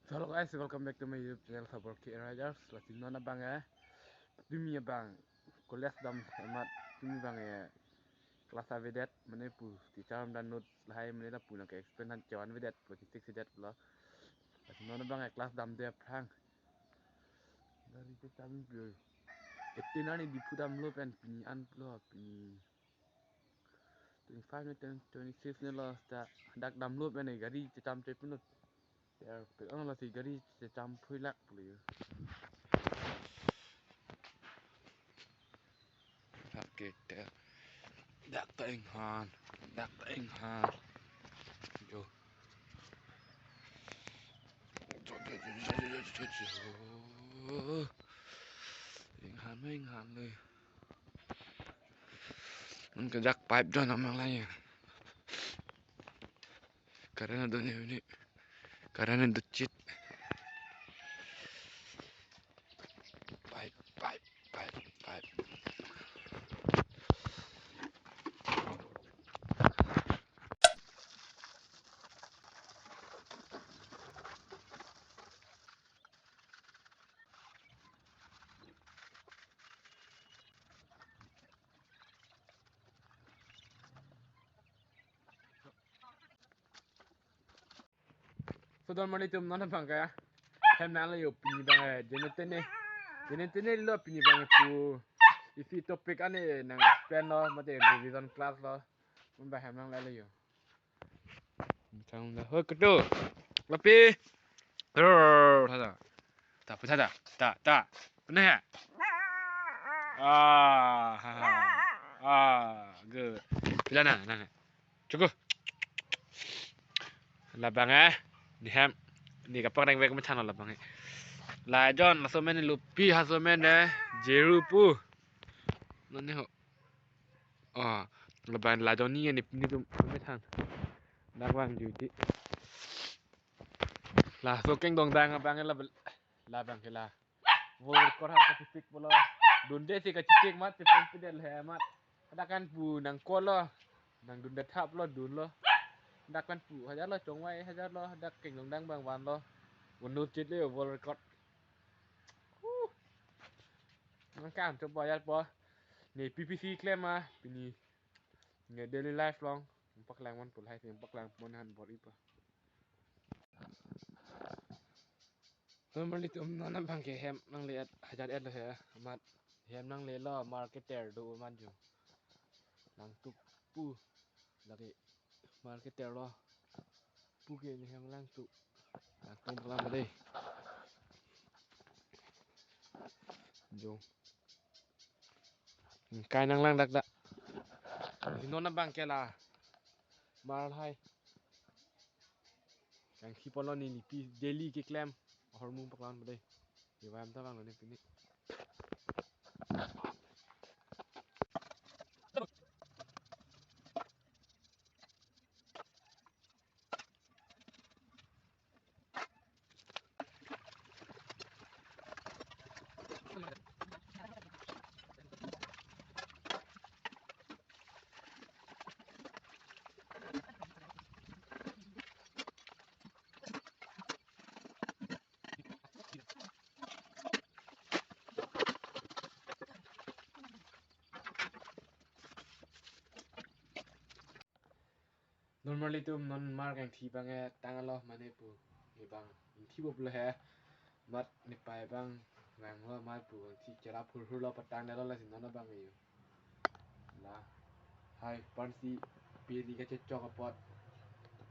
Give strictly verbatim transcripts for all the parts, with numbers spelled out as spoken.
So hello guys, welcome back to my YouTube channel Sabor K Riders. Lasi non abang eh, tumi abang college dam amat tumi abang eh class avedet mane pu teacher amdan note lahai mane lapu nang ke explain han chevan vedet pu chetik sedet lo. Lasi non abang eh class damde aphrang. Dari ke kami pu. Eighteen arni Diphu damlo pen pini anlo pini twenty-five ne twenty, twenty-six ne lo ta dak damlo pen gari checham chepinlo. Ter pe ang lasi gari checham phui lak puli. Dak ke ter. Dak ta inghan, dak ta inghan. Jo. Inghan ma inghan le. Nang kejak pipe jon amang lai. Karena do ne ne. Karena do chit. Pipe, pipe, pipe, pipe. So don mali tum non abang ke hem nang lo yo pini abang eh jene tene jene tene lo pini abang eh pu isi topic ane nang explain lo mate revision class lo. Mun ba hem nang lo yo. Tang da. Hoi, ketu. Lapi. Rrrr, tha, tha. Ta, pu tha, tha. Ta, ta. Pune ha? Ah, ha, ha. Ah, good. Pila na, na, na. Chuku. Labang eh. Ni hem. Ni kapak reng vek methang labang eh. La jon, laso amen Lupi, haso amen eh. Jeru pu. Non ne ho. Oh, labang la jon ni ni ni tum methang. Dak vang judi. Laso kengdong dang abang la labang ke la. World record ham kachepik pulo. Dunde si kachepik mat, chepon pidel he mat. Dak kan pu nang kolo. Nang dunde thap lo, dun lo. Dak kan pu hajar lo, chongvai hajar lo. Dak kengdong dang abang van lo. Vanu chit le world record. Huh. Nang kan to bayar po. Ne P P C klem ma, pini. Ne daily life along. Paklang mon pulhai si paklang mon han bor ipa. Normally tum non abang ke hem nang le hajar et lo he amat hem nang le lo marketer do amat jo. Nang tuk pu lagi marketer lo pu ke ne hem lang tuk. Nang tuk lang dei. Jo. Kai nang lang dak dak. Di non abang ke la. Mar hai. Kangthi pulo ne Lipi daily keklem. Ahormu paklang dei. Di vayam ta vang lo ne pini. Normally tum non mar kangthi abang eh tanglo mane pu. Ne abang ingthi bop lo he. Mat ne pai abang vang lo mat pu kangthi cherap hur hur lo patang dalo lasi non abang yo. La. Hai pansi peri kachechok apot.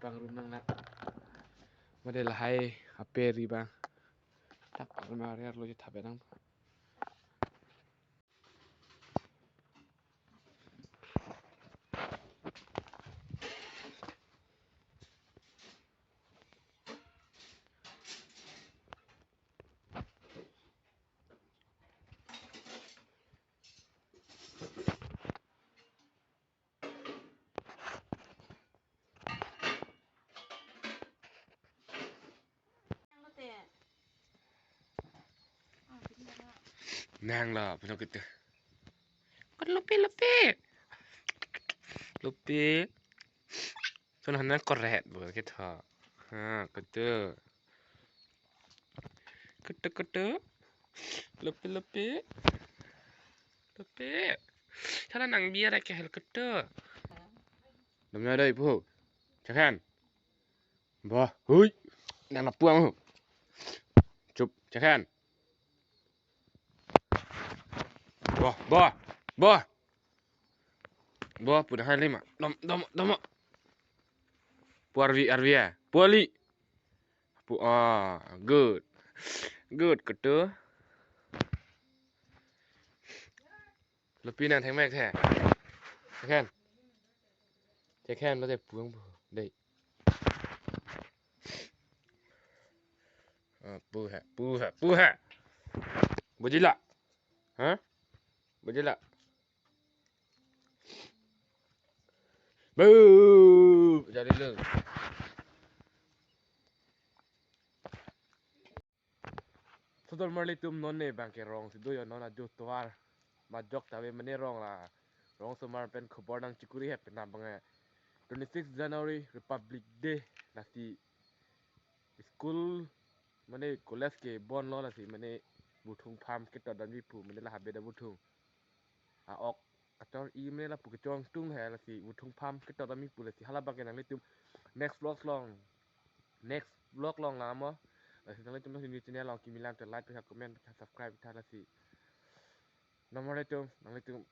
Pangrum nang nat. Made lahai aperi abang. Tap mar yar lo je thabe nang. Nang lo, pino kita. Kan lupi, lupi. Lupi. Son hana koret bo kita. Ha, kita. Kutu kutu. Lopi lopi. Lopi. Sala nang biar ke hel kutu. Damna dai pu. Chakhan. Bah, hui. Nang napuang hu. Chup, chakhan. Bah, bah, bah. Bah, pu dah lima. Dom, dom, dom. Pu arvi, arvi ya. Pu ali. Pu, ah, good. Good, kutu. Lopi nang thengmek the. Chakhan. Chakhan lo te puang bu. Dei. Ah, pu ha, pu ha, pu ha. Bujila. Ha? Bujila. Bu. Jadi lo. Sodor marli atum, non ne bang ke rong si do yo, non ajo tovar majok ta ave mane rong la. Rong osomar pen khobor nang chikuri he penap bang e. Twenty six January Republic Day, lasi school mane college ke bon lo, lasi mane buthung pham ketot damji pu mane la habe da buthung. A-ok achor-i mane lapu kechongtung he, lasi buthung pham ketot damji pu, lasi hala bang ke nanglitum next vlog along, next vlog along lang mo. Lasi nanglitum news channel along kimi lang te like, pisa comment, pisa subscribe tha, lasi nomor itum nanglitum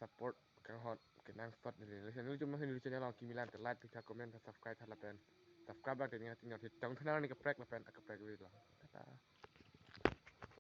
support kanghon kenangsot neli. Lasi nanglitum news channel along kimi lang te like, pisa comment, pisa subscribe tha lapen subscribe bang te ning ating nyor hitong thanar ni kaprek lapen akaprek video. Tata.